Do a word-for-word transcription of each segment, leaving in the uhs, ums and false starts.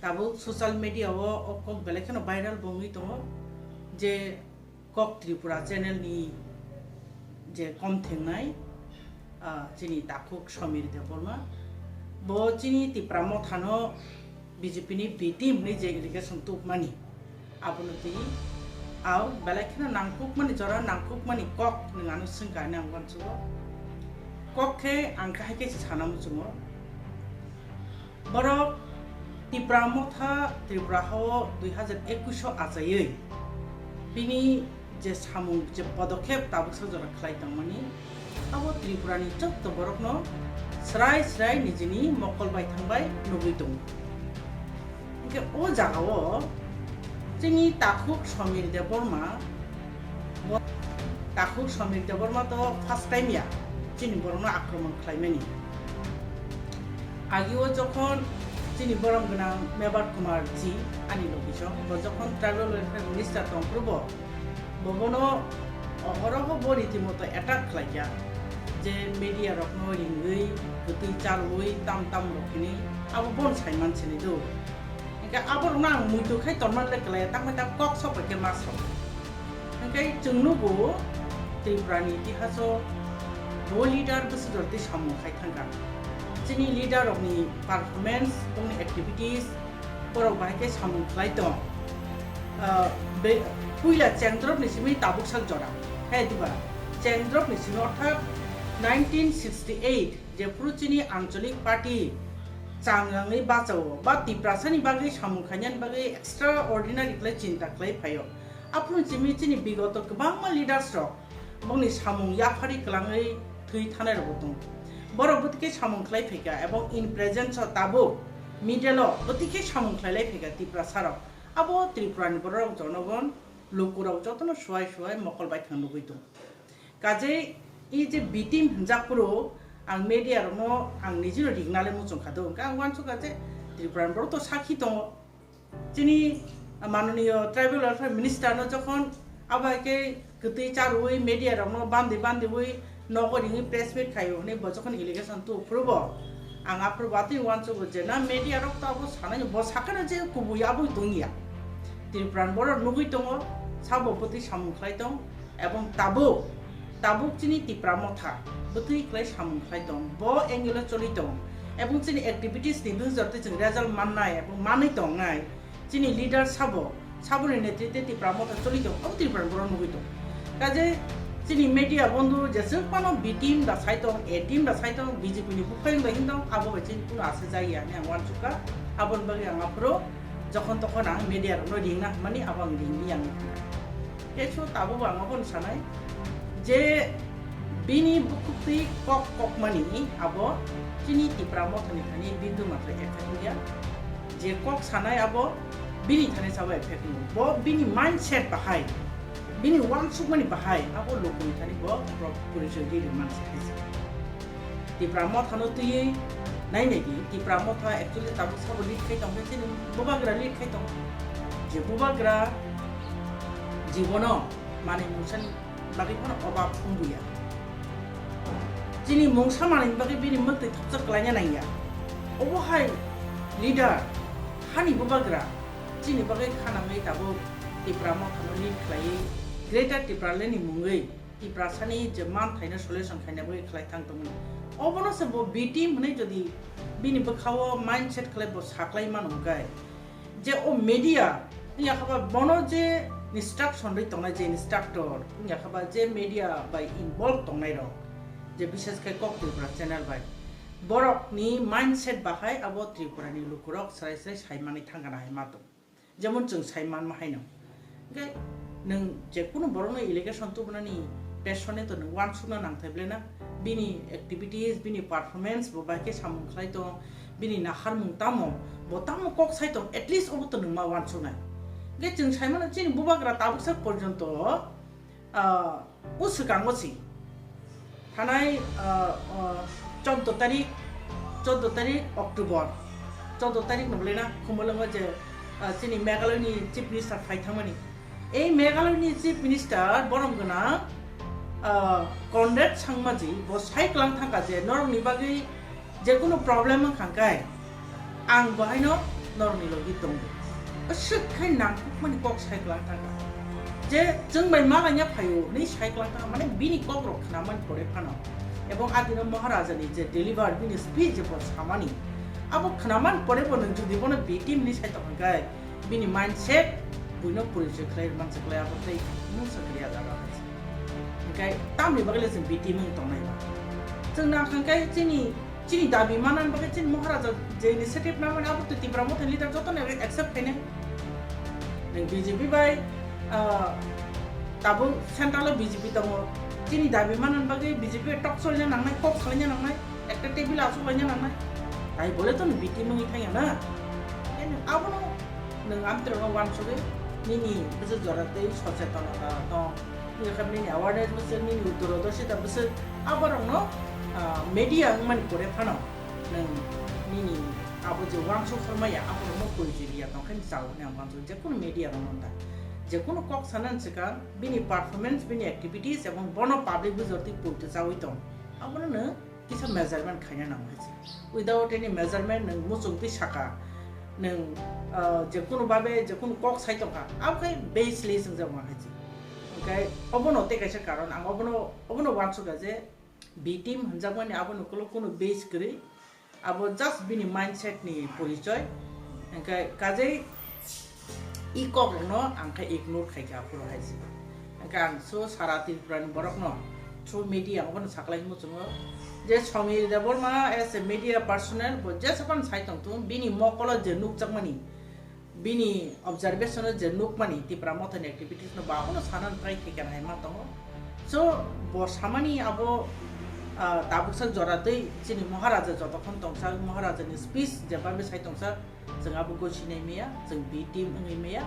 Tabuk social media o o kok belai kheno viral bo wngwi tongo je Kok Tripura channel ni je kom thengnai, ah, chini takhuk Samir Debbarma, bo chini Tipra Motha no B J P ni B team hinwi je allegation tubmani, abono twi, ah, belai kheno nangkukmani jora, nangkukmani kok nwng ano swngkha hinwi ang uansugo. Kok khe ang kahai khe sana muchungo. Borok Tipra Motha Tripura hao dui hazar ekush o achaiwi bini je samung, je podokhep tabuksa jora khlai tongmani, abo Tripura ni jotto borokno srai srai nijini mokol bai thangbai nugwi tongo. Hinkhe o jagao chini takhuk Samir Debbarma, bo-, takhuk Samir Debbarma to first time ya chini borokno akromon khlaimani. Agio jokhon chini borom gwnang Mebar Kumar ji, ani logisong, bo jokhon Tribal Welfare Minister tongphuru bo, bo bono ohoroho bo ritimoto attack khlaikha, je media rokno ringwi, kwtwi charwi, tam tam rok hinwi, abo bon saiman sini do. Hinkhe aborokno ang muitu khai tonman le kwlaiya, tangbai ta kok sok bai khe ma sok. Hinkhe chwng nugo Tripura ni itihaso bo leader bwswk jora twi samung khai thangkha. Chini leader rokni performance, bongni activities, borok bahai khe samung khlai tong. Ah, be-, puila chengdrop ni simi tabuk sak jora. He diba? Chengdrop ni simi orthat nineteen sixty eight jephuru chini Anchalik Party changrangwi bachao ba Tiprasani bagwi samung khainani bagwi extraordinary khlai chinta khlai phaio. Aphuru chini, chini bigoto kwbangma leaders rok bongni samung yaphari kwlangwi thwi thanai rokbo tongo. Borok bwtwi khe samung khlai phaikha ebong in presence o tabuk middle o bwtwi khe samung khlai lai phaikha Tiprasa rok. Abo Tripura ni borok rok jonogon lukurok jotono suai suai mokol bai thang nugwi tongo. Kajei i je B team hinjak phuru ang media rokno ang nijino ringna le muchung kha do, hwnkhe ang uansukha je Tripura ni borok to sakhi tongo. Chini manoniyo Tribal Welfare Minister no jokhon abo hai khe kwtwi charwi media rokno bandi bandiwi nogo ringwi press meet khaio hwnwi bo jokhon allegation tu phuru bo ang aphuru bo atwi uansugo je na media rok to abo sanai bo sakano je kubui aboi tongya. Tripura ni borok nugwi tongo, sabo bwtwi samung khlai tong, ebong tabuk, tabuk chini Tipra Motha bwtwi khlai samung khlai tong, bo angle o choli tong, ebong chini activities ni bwsajak twi chwng result mannai ebong manwi tongnai, chini leader sabo, saboni netritwe Tipra Motha choli tong, abo Tripura ni borok nugwi tong. Kaje chini media bondhu jeswk phano B team da sai tong, A team da sai tong, B J P ni buphayung da hin tong, abo bai chini kuno ase jaya hinwi ang uansukha, aboni bagwi ang aphuru jokhon tokhon ang media rokno ringna hwnmani abo ang ringli ang wngkha. Kesu tabuk ang abono sanai je bini bukhuktwi kok kokmani abo chini Tipra Mothani thani bindu matwlai effect wngya. Je kok sanai abo bini thani sabo effect wngo. Bo bini mindset bahai, bini uansukmani bahai abo lukuni thani bo porichoi ri ri mansa khaisa. Tipra Mothano twiwi nai nai di, Tipra Motha actually tabuk sabo lead khai tong khe chini bubagra lead khai tong. Je bubagra jibono manwi mungsani bagwi phano obab wngbuya. Chini mungsa manwi bagwi bini mwktwi thopjak klaina nangya. Obo hai leader, hani bubagra, chini bagwi khanangwi tabuk Tipra Mothano lead khlaiwi Greater Tipralandni mungwi Tiprasani je manthaino solution khaina bagwi khlai thang tongmani. Obono se bo B team hwnwi jodi bini bwkhao mindset khlai bo saklai mano hwnkhe, je o media wngya khaba bono je instruction rwi tongnai, je instructor wngya khaba je media bai involve tongnai rok, je bishes khe Kok Tripura channel bai, borokni mindset bahai abo Tripurani lukurok srai srai saimani thangkha na hai ma tong. Jemon chwng sai manma haino. Hwnkhe nwng jekunu borokno allegation tubunani passionate nwng uansukna nangthai belai na, bini activities, bini performance bo bai khe samung khlai tong, bini naharmung tamo, bo tamo kok sai tong, at least obo to nwng ma uansuknai. Hwnkhe chwng sai mano chini bubagra tabuksa porjonto, ah, o swkango si thanai, ah, ah, choudo tarik, choudo tarik October, choudo tarik no belai na Khumulwngo je, ah, chini Meghalaya ni Chief Minister phai thangmani. Ei Meghalaya ni Chief Minister borom gwnang, ah, Conrad Sangma ji bo sai klang thangkha je norokni bagwi jekunu problem wngkha khe ang bohaino Norokni logi tongo. Aswk khai nangkukmani kok sai kwlangthangkha. Je chwng bai malaina phaio hwnwi sai kwlangthangkha, mane bini kokrok khnamani pore phano. Ebong adino Maharajani je deliver bini speech je bo samani, abo khnamani pore bo nwng jodi bono B team hwnwi sai tongkha khe, bini mindset buino porichoi khlai rwmani se kwlai abo tei mungsa kwrwi ah jaga hai se. Hwnkhe tamni bagwi le chwng B team wng tongnai ba? Chwng nangkha khe chini Chini dabi manani bagwi chini Maharaja je initiative namani abo twi Tipra Motha leader jotono accept khainai. Nwng B J P bai, ah, tabuk central o B J P tongo. Chini dabi manani bagwi B J P bai tok solina nangnai, kok salaina nangnai, ekta table achuk laina nangnai. Tai bole to nwng B T mungwi thangya na. Khe nwng abono nwng amtwrwngno uansugwi nini bwswk jora tei sochetonota tong. Nini khe nini awareness bwswk, nini dorodoshita bwswk, aborokno, ah, media wngmani pore phano nwng nini abo je uansuk hormaya, aborokno poichi riya tong khe chao hwnwi ang uansuk. Jekunu media rokno ta, jekunu kok sanani swkang bini performance, bini activities ebong bono public bujor twi poito chaui tong, abono nwng kisa measurement khaina nango hai se. Without any measurement nwng muchung twi saka, nwng, ah, jekunu babe jekunu kok sai tongkha, abo khai baseless wngjak ma hai se. Hwnkhe obono tei kaisa karon, ang obono, obono uansukha je B team hwnjakmani abono ukuluk kunu base kwrwi, abo just bini mindset ni porichoi. Hwnkhe kajei i kok rokno ang khe ignore khaikha aphuru hai se. Hwnkhe ang so sara Tripura ni borok no through media ang bono saklai muchungo je Somir Debbarma as a media personnel bo jesa phano sai tong thung, bini mokolo je nukjakmani, bini observation o je nukmani Tipra Motha ni activities no ba abono sana try khaikha hai ma tongo. So bo samani abo, ah, tabuksa jora tei chini Maharaja jotokhon tongsa Maharaja ni speech jeba bwsai tongsa, chwng abo gosi nai maya, chwng B team wngwi maya.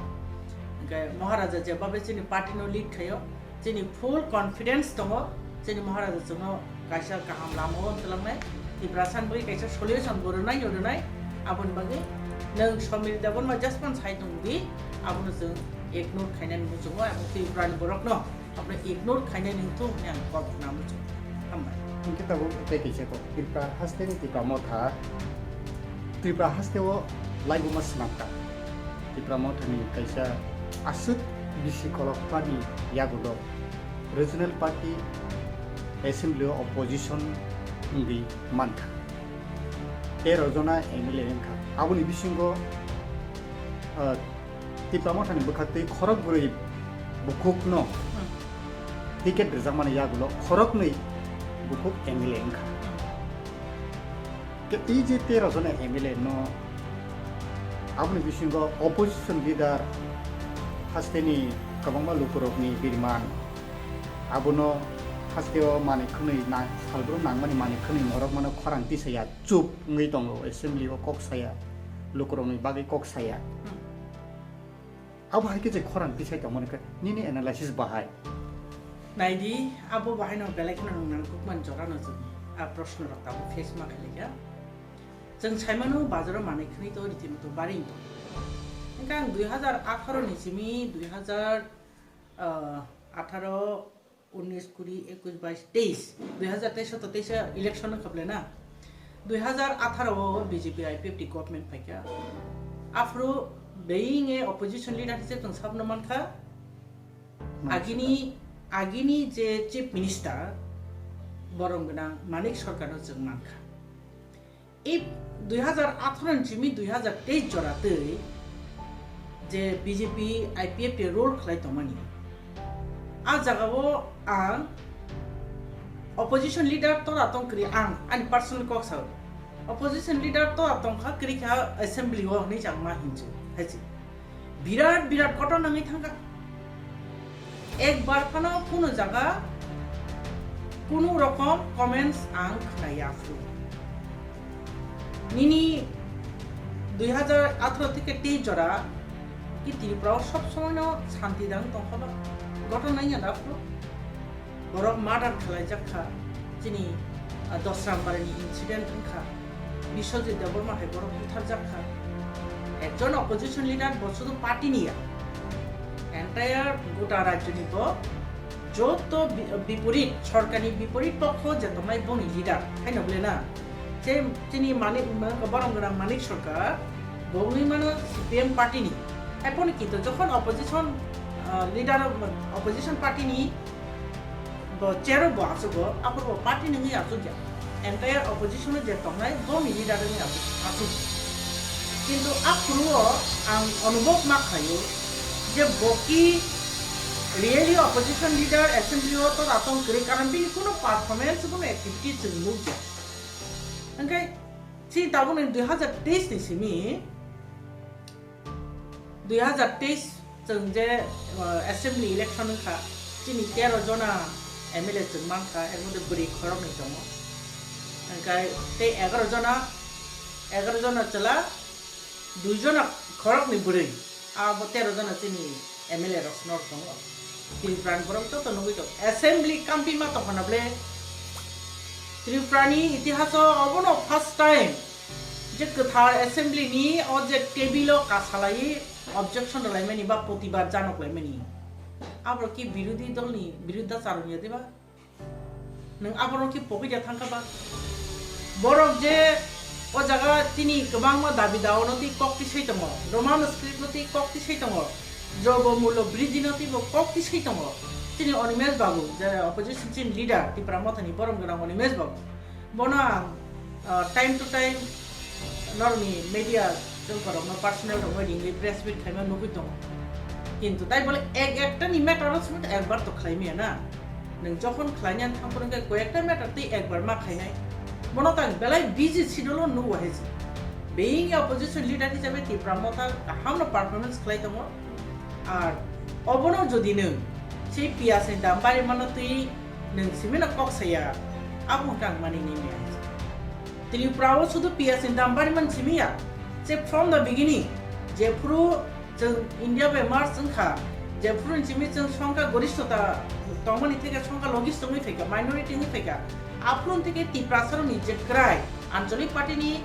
Hwnkhe Maharaja jeba bai chini party no lead khaio, chini full confidence tongo, chini Maharaja chwngno kaisa kaham lama o twlangnai, Tiprasa ni bagwi kaisa solution bo rwnai no rwnai, aboni bagwi nwng Somir Debbarma just phano sai tong di, abono chwng ignore khainani muchungo, abo Tripura ni borokno. Aboni ignore khainai nwng thung hwnwi ang kok khna muchung. Hambai. Hwnkhe tabuk tei kaisa kok. Tripura haste ni Tipra Motha, Tripura haste o laibuma swnamkha. Tipra Motha ni kaisa aswk bisi kolokma ni yagulo regional party assembly o opposition wngwi mankha. Tero jona M L A wngkha. Aboni bisingo, ah, Tipra Mothani bwkhaktwi khorok bwrwi bukhukno Hmm. ticket rwjakmani yagulo khoroknwi bukhuk M L A wngkha. Hmm. Ke-, i je tero jona M L A no aboni bisingo opposition leader hasteni kwbangma lukurokni biriman abono hasteo manwi khwnwi na-, salbrum nangmani manwi khwnwi norokmano khorang tisaya chup wngwi tongo assembly o kok saya lukurokni bagwi kok saya. Hmm. Abo hai khe je khorang tisai tongmani khe nini analysis bahai? Naidi, abo bahai no belai kheno nwng nangkukmani jora no chwng a proshno rok tabuk face ma khalikha. Chwng saimano bazaro manwi khwnwi to ritimoto baring to. Hwnkhe ang dui hazar atharo ni simi dui hazar, ah, atharo, unis, kuri, ekus, bais, teis, dui hazar teis to teis election wngkha ble na? Dui hazar atharo o B J P I P F T government phaikha. Aphuru being a opposition leader hise chwng sabno mankha. Mankha. Agini, agini je chief minister borom gwnang Manik Sarkar no chwng mankha. I dui hazar atharo ni simi dui hazar teis jora twi je B J P I P F T rule khlai tongmani. A jagao ang opposition leader tora tong kwrwi ang ani personal kok sao. Opposition leader tora tongkha kwrwi kha assembly o hwnwi chang ma hinsu hai se. Birat birat kotor nangwi thangkha. Ekbar phano kuno jaga kuno rokom comments ang khnaya phuru. Nini dui hazar atharo theke tei jora ki Tripura o sob somoi no santi dang tongkha ba? Gotona wngya da phuru? Borok murder khlaijak kha, chini, ah, Dosrambarini incident wngkha, Biswajit Debbarma hai borok butharjak kha. Ekjon opposition leader bo sudu party ni ya, entire gota rajyo ni bo joto bi-, biporit, sorkar ni biporit pokho je tongnai boni leader, haino bole na? Je chini Manik, borong gwnang Manik Sarkar, Bo wngwi mano C P M party ni. Hai phano kintu jokhon opposition, ah, leader, opposition party ni bo chair o bo achugo, aphuru bo party ni wngwi achukya. Entire opposition o je tongnai, bo ni leader wngwi achuk-, achuk. Kintu aphuru o ang onubhob ma khaio je bo ki really opposition leader assembly o to datong kwrwi, karon bini kuno performance, kuno activity chwng nukya. Hwnkhe chini tabukni dui hazar teis ni simi, dui hazar teis chwng je, uh, assembly election wngkha, chini tero jona M L A chwng mankha, er moddhe bwrwi khoroknwi tongo. Hwnkhe tei egaroh jona, egaroh jona chwla, dui jona khoroknwi bwrwi, abo tero jona chini M L A rok swnok tongo. Tripura ni borok joto nugwi tongo. Assembly kampima tongkha na ble? Tripura ni itihas o obono first time je kwthar assembly ni o je table o kasalai objection rwlaimani ba protibad janok laimani. Aborok ki birodhi dol ni biruddhachar wngya diba? Nwng aborok ki pogwi ja thangkha ba? Borok je o jaga chini kwbangma dabi dawa no twi kok tisai tongo, Roman script no twi kok tisai tongo, Drobo Mulo Bridge no twi bo kok tisai tongo. Chini Animesh Babu, je opposition chini leader, Tipra Motha ni borom gwnang Animesh Babu, bono ang, ah, time to time norokni media chwngkorokno personal rokno ringwi press meet khaima nugwi tongo. Kintu tai bole ek ekta ni matter o simi ekbar to khlai maya na. Nwng jokhon khlaina thang phuru khe koyekta matter tei ekbar ma khainai. Bono tang belai busy schedule o nugo hai se. Being a opposition leader hisabe Tipra Motha kaham no performance khlai tongo. Ar obono jodi nwng sei piyas ni dam bari mano twi nwng simi no kok saya, abo hwnkhe ang mani nini hai se. Tripura o sudu piyas ni dam bari man simi ya. Se from the beginning, jephuru chwng India bai merge wngkha, jephuru ni simi chwng songkha gorishtota tongmani theke songkha logist wngwi phaikha, minority wngwi phaikha, aphuru theke Tiprasa rokni je kwrai Anchalik party ni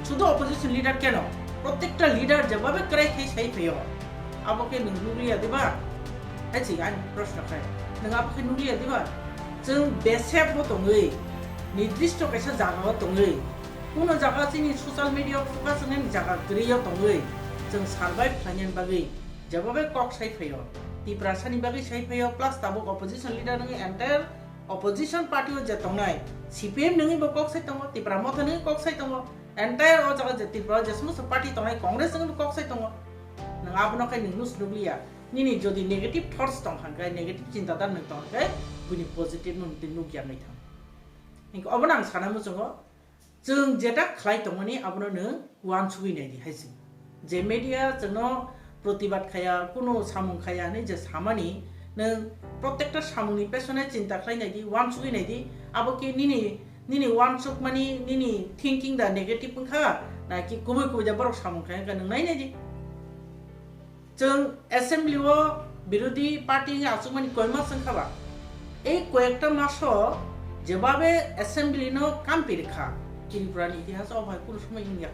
sudu opposition leader keno, protekta leader jebhabe kwrai khai sai phaio, abo khe nwng nukliya diba? Hai si ani proshno khai, nwng abo khe nukliya diba? Chwng besep bo tongwi, nirdisto kaisa jaga o tongwi, kuno jaga chini social media focus wngnani jaga kwrwi o tongwi, chwng survive khlainani bagwi jebhabe kok sai phaio, Tiprasa ni bagwi sai phaio, plus tabuk opposition leader wngwi entire opposition party o je tongnai, C P M nungwi bo kok sai tongo, Tipra Motha nungwi kok sai tongo, entire o jaga je Tripura o je somosto party tongnai, Congress nungwi bo kok sai tongo. Nwng abono khai nwng nus nukliya. Nini jodi negative thoughts tong kha khe, negative chinta da nwng tong khe, buini positive nwng twi nukya wngwi thang. Hinkhe obono ang sana muchungo, chwng jeta khlai tongmani abono nwng uansugwi nai di hai se. Je media chwngno protibad khaya, kunu samung khaya hinwi je samani, nwng protekta samungni pesone chinta khlai nai di, uansugwi nai di, abo khe nini, nini uansukmani, nini thinking da negative wngkha, na ki kubui kubui da borok samung khaya wngkha nwng nai nai di. Chwng assembly o birodhi party wngwi achukmani koi mas wngkha ba? Ei koyekta maso jebabe assembly no kampi rwkha, Tripura ni itihas o bai kunu somoi wngya.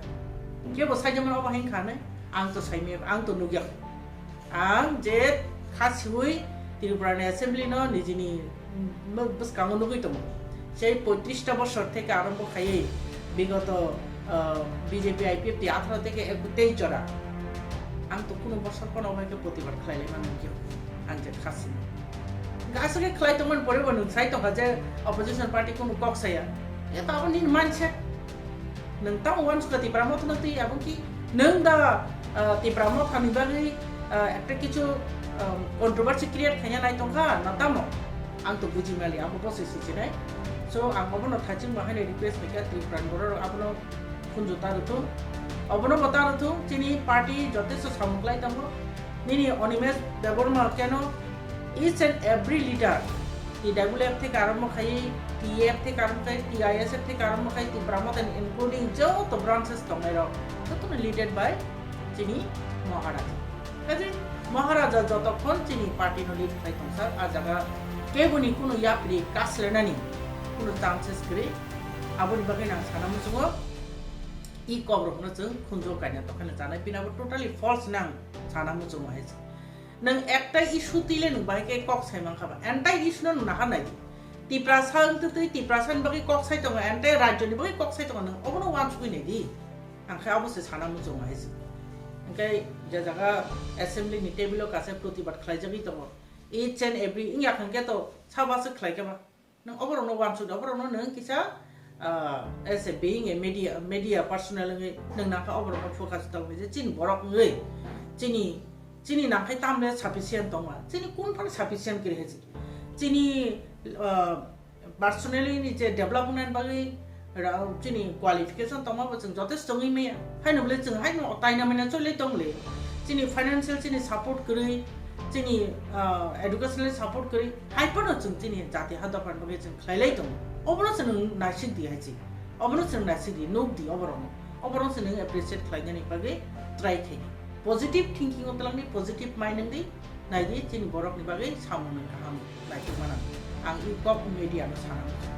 Kebo saijamani obo hai wngkha hinwi ang to saimaya, ang to nukya. Ang je kha siwi Tripura ni assembly no nijini bw-, bwskango nugwi tongo. Sei poitrista bosor theke arombo khaiwi bigoto, ah, B J P I P F T atharo theke ekutei jora. Ang to kuno bosor kono bai khe protibad khlai lai mano khe ang je khasi. Aswk khe khlai tongmani pore bo nwng sai tongkha je opposition party kuno kok saya. Eto abo nini mindset. Nwng tamo uansukha Tipra Motha no twi abo ki nwng da, ah, Tipra Motha ni bagwi, ah, ekta kichu, ah, controversy create khaina nai tongkha na tamo? Ang to buji mali, abo bo se sichinai. So, ang obono thaching bahai ni request khaikha Tripura ni borok rok abono khunju ta rwthung. Obono bo ta rwthung, chini party jotesto samung khlai tongo. Nini Animesh Debbarma keno each and every leader, T W F theke arombo khai, T A F theke arombo khai, T I S F theke arombo khai, Tipra Motha ni including joto branches tongnai rok, jotono leaded by chini Maharaja. Kaje Maharaja jotokhon chini party no lead khlai tongsa, a jaga keboni kuno yapri kaslenani kuno chances kwrwi. Aboni bagwi nang sana muchungo, i kok rokno chwng khunju kaina tongkhani chanai, bini abo totally false nang sana muchungo hai se. Nwng ekta issue twi le nwng bahai khe kok sai mankha ba? Entire issue no nwng nahar nai di. Tiprasa wng twi twi Tiprasa ni bagwi kok sai tongo, entire rajyo ni bagwi kok sai tongo, nwng obono uansugwi nai di. Ang khe abo se sana muchungo hai se. Tei je jaga assembly ni table o kaisa protibad khlaijagwi tongo, each and every wngya khe to saba se khlai khe ba. Nwng oborokno uansuk di, oborokno nwng kisa, ah, as a being a media, media personnel wngwi nwng nangkha oborokno focus tong je chini borok wngwi chini, chini nangkhai tamle sufficient tongma, chini kun phano sufficient kwrwi hai chini, ah, personally ni je development bagwi ra-, chini qualification tongma bo chwng jotesto wngwi maya. Haino bwle chwng haino taina maina cholai tong le. Chini financial chini support kwrwi, chini, ah, educational support kwrwi, hai phano chwng chini jati ha dophani bagwi chwng khlailai tongo. Obono chwng naisik di hai chi. Obono chwng naisik di, nuk di oborokno. Oborok chwng appreciate khlainani bagwi try khai. Positive thinking o twlangdi, positive mind wngdi, naidi chini borokni bagwi samung nang kaham naitugmana. Ang i kok media no sana.